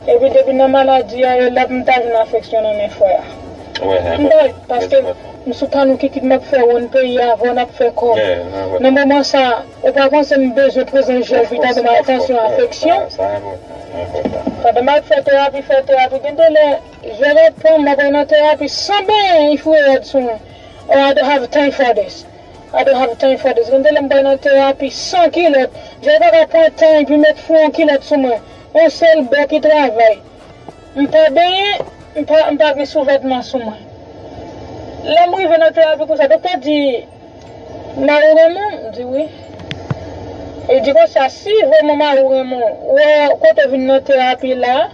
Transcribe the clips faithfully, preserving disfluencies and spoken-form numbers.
Epi depi nan maladi a, e la m ta jwenn afeksyon nan men frè a. M ta, paske m sou talon kikit m ap fè wonn peyi a avè w, n ap fè kòb. Nan moman sa, ou pa panse m bezwen prezans je w, vitamin, atansyon, afeksyon? Pandan m ap fè terapi, fè terapi, gen de lè, je rèd pran m, m ap nan terapi san benyen, li foure rèd sou mwen. Oh, I don't have time for this. I don't have time for this. Gen de lè m pral nan terapi san kilòt. Je pa ka pran tan epi met fou yon kilòt sou mwen. Yon sèl bò ki travay. M pa benyen, m pa, m pa gen souvètman sou mwen. Lè m rive nan terapi konsa, doktè di, "Mari w renmen w?" M di, "Wi." E di konsa, "Si vrèman mari w renmen w, ou wè kote w vin nan terapi la,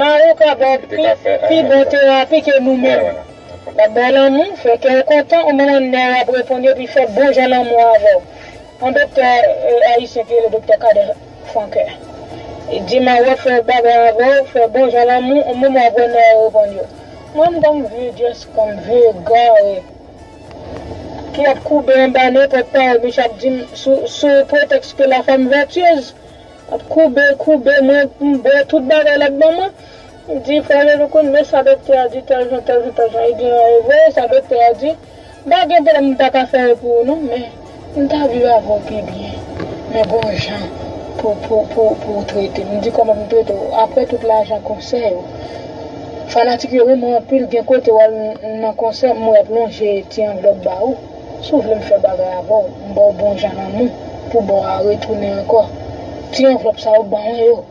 mari w ka ba w pi, pi bon terapi ke nou menm." L ap ba w lanmou, fè kè w kontan, o moman nè w ap reponn yo, epi fè bon jan lanmou avè w. Yon doktè, eh, ayisyen ki rele doktè Kadè Frankè. Li di, "Mari w ap fè bagay avè w, fè bon jan lanmou, o moman w ap wè nè w reponn yo." Mwen, m kòm vye dyès, kòm vye egare, ki ap koube anba nenpòt pawòl misye ap di m sou, sou pretèks ke la femme vertueuse. Ap koube, koube mwen, m bwè tout bagay l ap ban mwen. M di, "Frè Jezi, ou konn men sa doktè a di, tèl jan, tèl jan, tèl jan." Li di, "Non, e vre, sa doktè a di, m pa gen pwoblèm, m pa ka fè yo pou ou non, men m ta viv avè w pi byen. Men gon jan pou, pou, pou, pou w trete m." M di, "Kòman pou m trete w?" Apre tout lajan konsè yo, fanatik yo renmen w anpil, gen kote w al nan konsè, m wè y ap lonje ti anvlòp ba ou. Si w vle m fè bagay avè w, m ba w bon jan lanmou pou ba w a retounen ankò. Ti anvlòp sa yo ban mwen yo.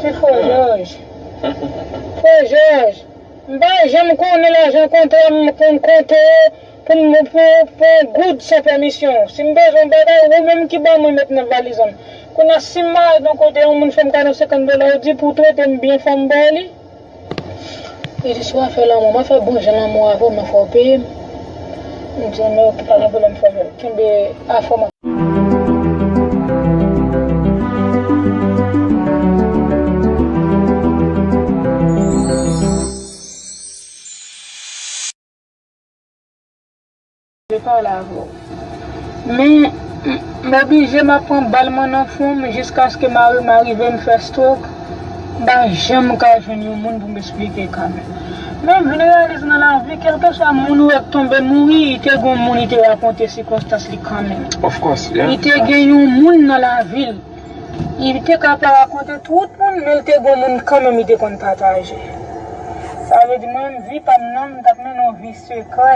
Ti frè Jòj. Frè Jòj, m pa janm konnen lajan kontra m konn konte pou m pou, pou yon goud san pèmisyon w. Si m bezwen yon bagay, ou menm ki ban mwen met nan valiz an. Kounye a, si m mare nan kote yon moun fè m kado senkant dola, ou di pou w trete m byen, fò m ba w li. Li di, "Si w a fè lanmou, mwen fè bon jan lanmou avè w, mwen fè w peye m." M di, "Men, ok, pa gen pwoblèm, frè Jòj. Kenbe afè w, mwen." Vle pale avè w. Men, m, m oblije m ap pran bal mwen nan fwon m jiskaske mari m arive m fè stroke. M pa janm ka jwenn yon moun pou m esplike ka m. Men m vin reyalize nan lavi, kèlkeswa moun ou wè k tonbe mouri, li te gon moun li te rakonte sikonstans li kanmenm. Of course, yeah. Li te gen yon moun nan lavi l. Li te ka pa rakonte tout moun, men l te gon moun kanmenm li te konn pataje. Sa vle di, mwen menm, vi pa m nan, m t ap mennen yon vi sekrè.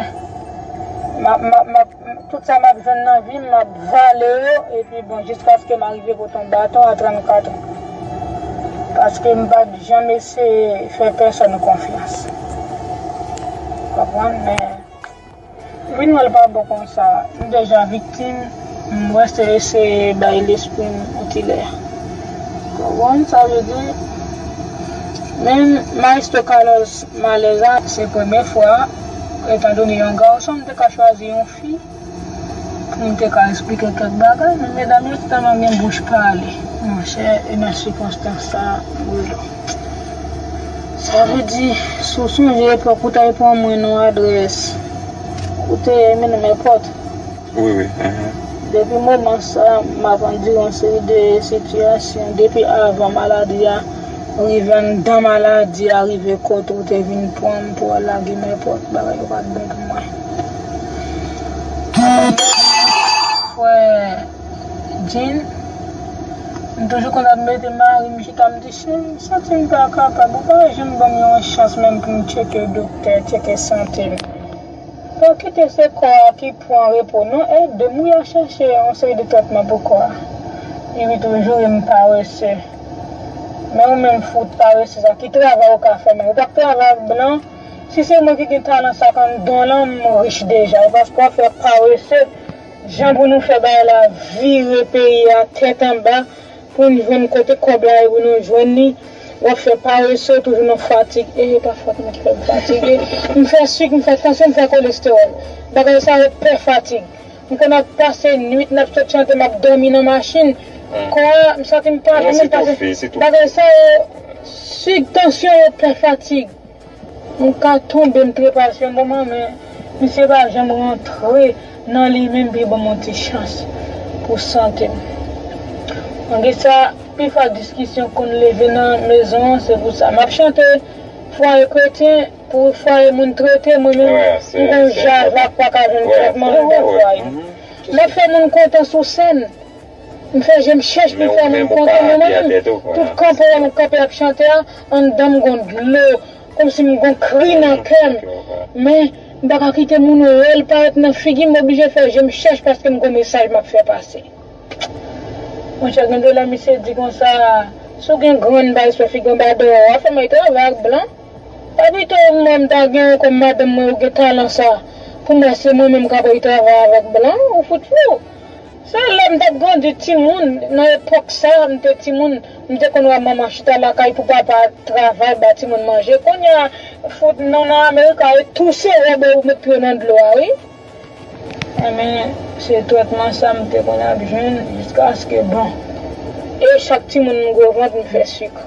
M ap, m ap, m ap, tout sa m ap jwenn nan vi m, m ap vale yo, epi bon, jiskaske m arive pote yon baton a trannkat an. Paske m pa t janm eseye fè pèsòn konfyans. Konprann? Men, vin wè l pa bon konsa. M deja viktim, m rete eseye bay lespri m yon ti lè. Konprann sa vle di? Men Maestro Carlos Malèza, se premye fwa, etandone yon gason, m te ka chwazi yon fi pou m te ka esplike kèk bagay, men medam yo tèlman gen bouch pale. Monchè, e nan sikonstans sa, m rele w. Sa vle di, si w sonje epòk ou t al pran mwen nan adrès, ou te mennen m èpòt. Wi, wi, mhm. Depi moman sa, m ap andire yon seri de sitiyasyon. Depi avan maladi a rive, anndan maladi a rive, kote ou te vin pran m pou al lage m èpòt, bagay yo pa t bon pou mwen. Frè Jean, m toujou konn ap mete mari m chita, m di, "Cheri, m santi m pa kapab, ou pa janm ban m yon chans menm pou m tcheke doktè, tcheke sante m." Pa kite se kò a ki pran repo non, ede m wi a chèche yon seri de tretman pou kò a. Epi toujou e m parese. Men ou menm fout parese sa, ki travay ou ka fè menm? Ou pa k travay ak blan? Si se mwen ki gen talan sa k anndan w lan, m rich deja. E paske w ap fè parese, jan pou nou fè bagay la vire peyi a tèt anba, pou n jwenn kote kòb la ye pou nou jwenn li. W ap fè parese, toujou nan fatig. E pa fòt mwen ki fè m fatige. M fè sik, m fè tansyon, m fè kolestewòl. Bagay sa yo pè fatig. M konn ap pase nwit, n ap sot chante, m ap dòmi nan machin. Kò a, m santi m pa byen, m pase. Bagay sa yo, sik, tansyon yo pè fatig. M ka tonbe, m trepa sou yon moman, men misye pa janm rantre nan li menm pou l ban m yon ti chans pou sante m. Malgre sa, Pifwa diskisyon konn leve nan mezon an, se pou sa. M ap chante fwaye kretyen, pou fwaye moun trete, mwen menm, m gon javak pa ka jwenn trètman anndan fwaye. M ap fè moun kontan sou sèn. M fè je m chèch pou m fè moun kontan, men mwen menm, tout kanpe m kanpe ap chante a, anndan m gon dlo, kòmsi m gon kri nan kè m. Men, m pa ka kite moun wè l parèt nan figi m, m oblije fè je m chèch paske m gon mesaj m ap fè pase. Monchè, gen de lè misye di konsa, si w gen grenn bay sou figi w, anba dèyè w, w ap fè m al travay ak blan. Epi tou, mwen, m ta gen yon kòm madanm mwen, ou gen talan sa. Pou mwen, se mwen menm k ap al travay avèk blan, ou fout fou. Se lè m t ap grandi timoun, nan epòk sa, m te timoun, m te konn wè manman chita lakay pou papa travay, ba timoun manje. Kounye a, fout nou nan Amerika, e touse wè bò ou met pye w nan dlo a, wi. Enben, se tretman sa m te konn ap jwenn jiskaske, bon. E chak timoun m gwo vant, m fè sik.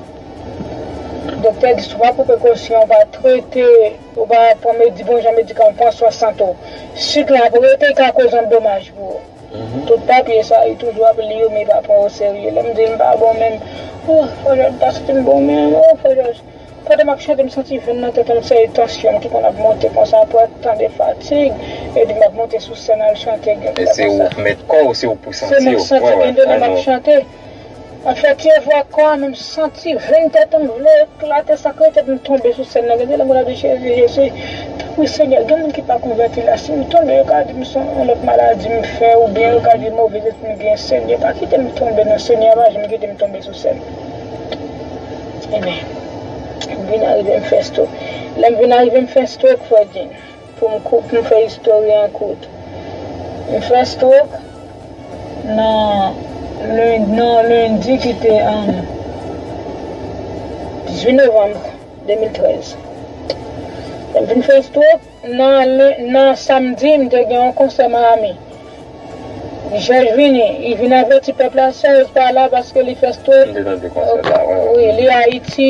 Doktè di, si w pa pran prekosyon, w pa trete, w pa pran medi-, bon jan medikaman, pran swen sante w, sik la ap rete, ka koz yon domaj pou ou. Tout papye sa, li toujou ap li yo, men li pa pran o serye. Lè m di l m pa bon menm, oh, Frè Jòj, m pa santi m bon menm, oh, Frè Jòj. Pandan m ap chante, m santi venn nan tèt mwen, se tansyon m ki konn ap monte konsa, apre tan de fatig, epi m ap monte sou sèn al chante, gen de lè konsa. E se ou k mèt kò w, se ou k pou santi w. Se mwen k santi, gen de lè m ap chante. M ap fè ti efò ak kò a, men m santi venn tèt mwen vle eklate, sa kreye tèt mwen tonbe sou sèn nan. Gen de lè m konn ap di, Jezi, Jezi, tanpri Senyè, gen moun ki pa konvèti la, si m tonbe, yo ka di m se yon lòt maladi m fè, oubyen yo ka di move lespri m gen, Senyè, pa kite m tonbe non, Senyè, pa janm kite m tonbe sou sèn. Ebyen, m vin arive m fè stroke. Lè m vin arive m fè stroke, Frè Jean, pou m kou-, pou m fè istòri an kout. M fè stroke nan len-, nan lendi ki te, um, dizuit novanm de mil trèz. Lè m vin fè stroke, nan len-, nan samdi, m te gen yon konsè Miami. Jòj vini, li vin avèti pèp la, Serge pa la paske li fè stroke. M te tande konsè sa, wi, wi. Wi, li Ayiti,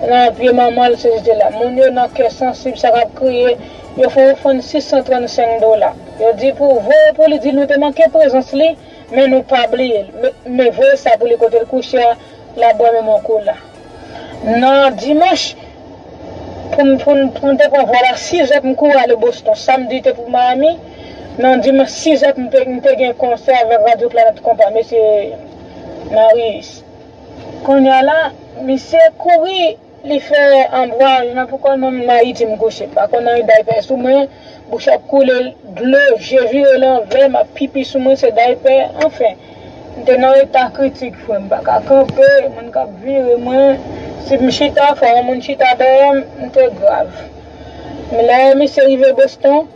nan pye manman l, se jete la. Moun yo nan kè sansib, sa k ap kriye, yo fè yon ofrann sis san trannsenk dola. Yo di pou voye pou li, di nou te manke prezans li, men nou pa bliye l. Men, men voye sa pou li kote l kouche a, l ap bwè menm yon kola. Nan dimanch, pou m, pou m, pou m te pran vòl a sizè pou m kouri ale Boston. Samdi te pou Miami. Nan dimanch sizè pou m te, m te gen konsè avèk Radio Planète Compas, mesye Marius. Kounye a la, misye kouri, li fè anbraj nan pou kò l, mwen menm Ayiti m kouche. Pa konn anyen, daypè sou mwen, bouch ap koule dlo, je vire lanvè, m ap pipi sou mwen, se daypè, anfen. M te nan eta kritik, frè, m pa ka kanpe, moun k ap vire mwen. Si m chita, fò yon moun chita dèyè m, m te grav. Men lè misye rive Boston,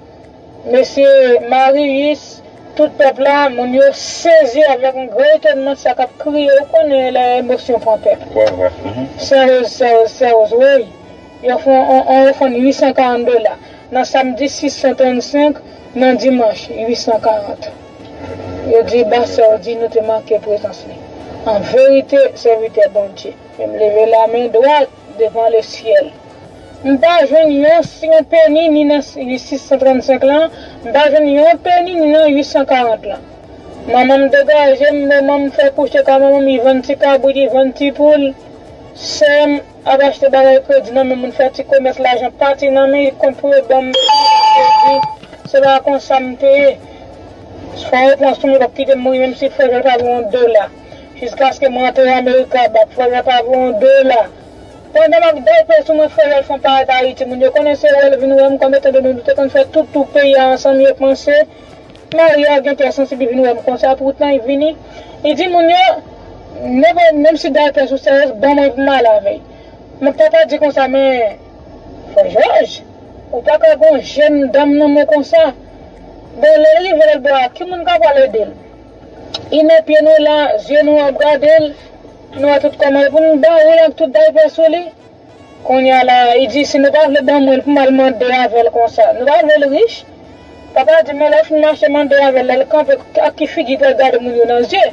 mesye Marius, tout pèp la, moun yo sezi avèk yon gran etònman, sa k ap kriye, ou konnen lè emosyon pran pèp. Wi, wi. Sè Woz, sè Woz, sè Woz, wi. Yo fè yon, yon, yon ofrann uit san karant dola. Nan samdi, sis san trannsenk, nan dimanch, uit san karant. Yo di, ba sè w di nou te manke prezans li. An verite, sèvitè Bondye. Men m leve lamen dwat devan lesyèl. M pa jwenn yon, yon peni ni nan sis san trannsenk lan, m pa jwenn yon peni ni nan uit san karant lan. Manman m degaje m, manman m fè kouche ka manman m, li vann ti kabrit, li vann ti poul. Sè m ap achte bagay kredi nan men moun, fè ti komès, lajan pati nan men, li kont pou yo ban m kredi. Se pa konsa m te ye. Fò yo pran sou mwen, yo p ap kite m mouri, menm si Frè Jòj pa voye yon dola. Jiskaske m rantre Amerika, bat Frè Jòj pa voye yon dola. Pandan m ap daypè sou mwen, Frè Jòj fè yon parèt Ayiti, moun yo konnen se wè l vin wè m, kòm etan done nou te konn fè tout tour peyi a ansanm, yo panse Maria gen kè sansib, li vin wè m konsa, poutan li vini. Li di moun yo, nenpòt, menm si daypè sou sèyès, ban mwen pou m ale avè l. Men papa di konsa, men, Frè Jòj, ou pa ka gon jèn dam nan men konsa. Bon, lè l rive lòt bò a, ki moun ka pral ede l? Li nan pye nou la, zye nou ap gade l, nou wè tout kòman l pou nou ba ou l ak tout daypè sou li. Kounye a la, li di, si nou pa vle ban mwen l pou m al mande avè l konsa, nou pa vle l rich? Papa di, men lè w fin mache mande avè l, lè l kanpe, ak ki figi l pral gade moun yo nan zye?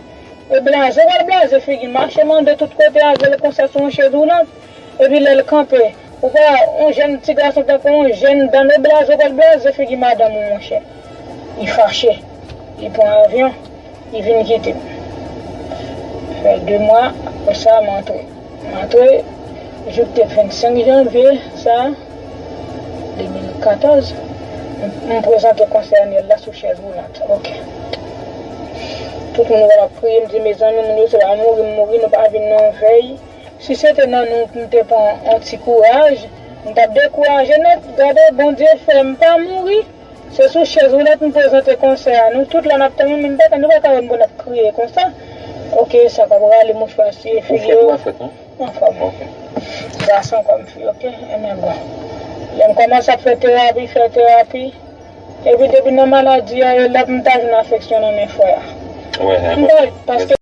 E blaze w pral blaze figi l, mache mande tout kote avè l konsa sou yon chèz woulant. Epi lè l kanpe, ou pa, yon jèn ti gason tankou yon jèn dam, e blaze w pral blaze figi madanm ou, monchè. Li fache, li pran avyon. Li vin kite m. Fè de mwa, Sa, m antre. M antre, jou k te vennsenk janvye, sa, de mil katòz, m, m prezante konsè anyèl la sou chèz woulant. Ok. Tout moun wè m ap kriye, m di, mezanmi, moun yo se pa mouri m mouri, nou pa vin nan yon vèy. Si se te nan nou pou m te pran yon ti kouraj, m t ap dekouraje nèt. Gade, Bondye fè m pa mouri. Se sou chèz woulant m prezante konsè a. Nou tout la n ap tann, men m pa ka, nou pa ka wè m pou n ap kriye konsa. Ok, sa k ap rale mouchwa siye figi yo. Ou fèt ou pa fèt, non? Anfòm. Ok. Gason kòm fi, ok? Enben bon. Lè m kòmanse ap fè terapi, fè terapi. Epi depi nan maladi a, e lè m ta jwenn afeksyon nan men frè a. Wè, e. M pa, paske